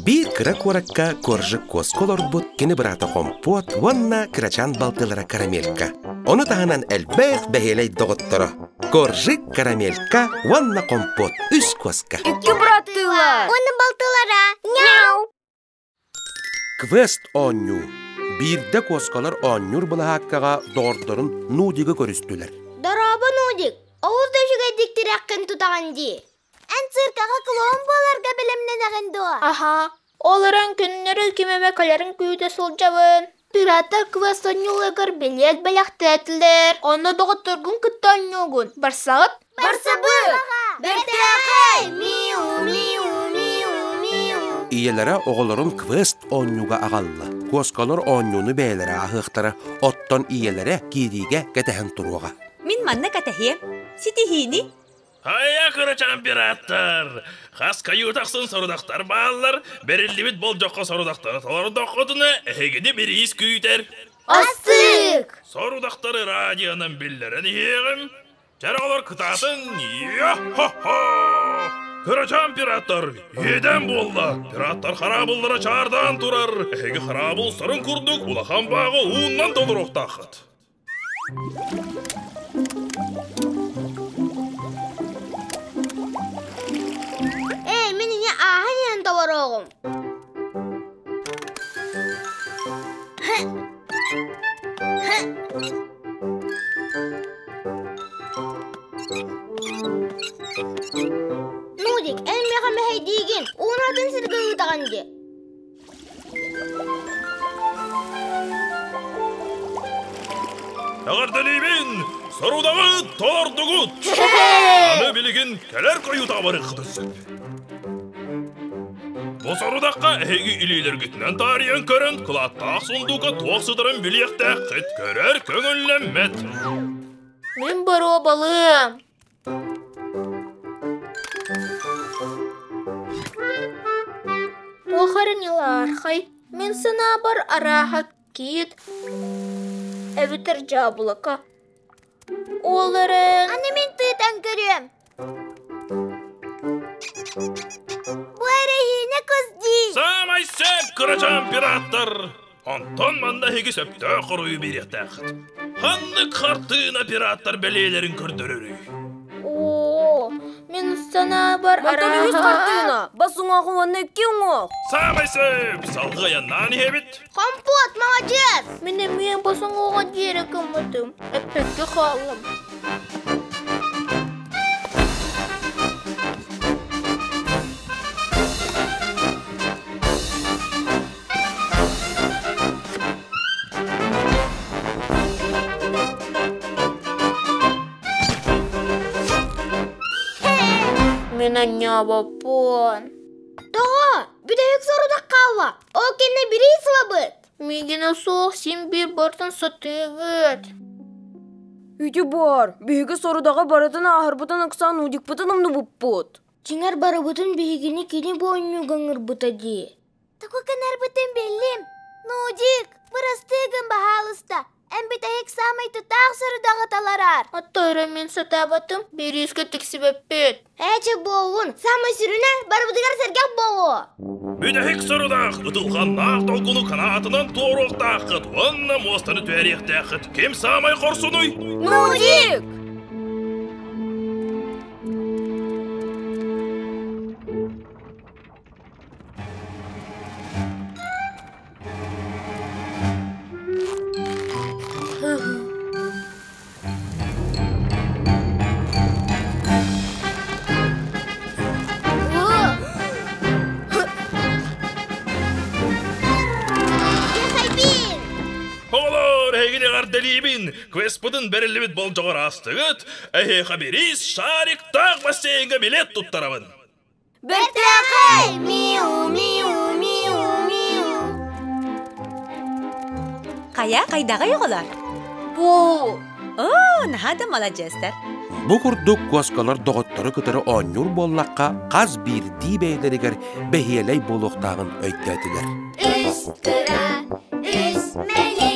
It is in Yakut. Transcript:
Биир кыра куоракка Коржик куоска олорбут кини быраата Хомпуот уонна кырачаан балтылара Карамелька. Ону таһынан элбэх бэһиэлэй доҕотторо Коржик, Карамелька уонна Хомпуот үс куоска. Икки быраттыылар. Уонна балтылара. Няу! Квест оонньуу. Биирдэ куоскалар оонньуур былаһааккаҕа доҕордорун Нудигы көрүстүлэр. Дорообо, Нудик! Олус да үчүгэйдик тирэххин тутаҕын дии. Эн циркаҕа клоун буоларга бэлэмнэнэҕин дуо? Аһа, ол эрэн күннэри ким эмэ кэлэрин күүтэ сылдьабын. Пираттар квест оонньууларыгар билиэт бэлэхтээтилэр. Онно доҕотторгун кытта оонньуугун. Барсаҕыт? Барсабыт! Бэртээхэй! Миу, миу, миу, миу. Ийэлэрэ оҕолорун квест оонньууга аҕалла. Куоскалар оонньууну бэйэлэрэ ааһыахтара, оттон ийэлэрэ киириигэ кэтэһэн туруоҕа. Мин манна кэтэһиэм. Ситиһиини Хайа кырачаан пираттар! Хас каюта ахсын сорудахтар бааллар, бэриллибит болдьоххо сорудахтары толордоххутуна, эһигини бириис күүтэр. Астык! Сорудахтары радионан биллэрэн иһиэҕим. Чэр оҕолор кытаатыҥ! Йо-хо-хо! Кырачаан пираттар, иэдээн буолла! Пираттар хараабыллара чаардаан турар. Эһиги хараабыл сарын курдук улахан бааҕы ууннан толоруохтааххыт. Ээ, мин ини ааһан иһэн толоруоҕум. Нудик, эн миэхэ мэһэйдиигин, уун атын сиргэ ыытаҕын дии. Эҕэрдэлиибин! Сорудаҕы толордугут! Аны билигин кэлэр каюта барыаххытын сөп. Бу сорудахха эһиги илиилэргитинэн таарыйан көрөн, кылааттаах сундуука туох сытарын билиэхтээххит. Көрөр көҥүллэммэт. Мин боруобалыам. Туох эрэ ньылаархай, мин санаабар арааһа киит эбэтэр дьаабылака. Ол эрэн Аны мин тыытан көрүөм. Бу эрэһиинэ кус дии. Саамай сөп кырачаан пираттар! Онтон манна эһиги сөптөөх хоруйу биэриэхтээххит. Ханнык хартыына пираттар бэлиэлэрин көрдөрөрүй? Оо, мин санаабар Мантан үһүс арааһа хартыына, бас уҥуоҕу уонна икки уҥуох. Саамай сөп! Салгыы айаннаан иһэбит. Хомпуот, молодец! Мин эмиэ бас уҥуоҕа диэри гыммытым, эппэккэ хааллым. Мин анньаабаппын. Тоҕо? Бүтэһик сорудах хаалла. Ол кэннэ бириис ылабыт. Миигинэ суох син биир бартын сатыыгыт. Үтү буор, биһиги сорудаҕы барытын ааһарбытын ыксаан удикпытын умнубуппут. Дьиҥэр барыбытын биһигини кини бу оонньууга ыҥырбыта дии. Тугу гынарбытын биллим. Нудик, бырастыы гын баһаалыста. Эн бүтэһик саамай тутаах сорудаҕы талараар. Оттойро мин сатаабатым, бириискэ тиксибэппит. Ээчэ буоллун, саамай сүрүнэ барыбытыгар сэргэх буолуо. Бүтэһик сорудах ытылҕаннаах долгуну канаатынан туоруохтааххыт уонна муостаны түһэриэхтээххит. Ким саамай хорсунуй? Нудик! Оҕолор, эһигини эҕэрдэлиибин! Квеспытын бэриллибит болдьоҕор аастыгыт, эһиэхэ бириис шариктаах бассейҥҥа билет туттарабын. Бэртээхэй! Миу, миу, миу, миу. Хайа, хайдаҕый оҕолор? Бу Оо, наһаа да маладьыастар. Бу курдук куоскалар доҕоттору кытары оонньуур буоллахха, хас биирдии бэйэлэригэр бэһиэлэй буолуохтааҕын өйдөөтүлэр. Үс кыра, үс мэлэй.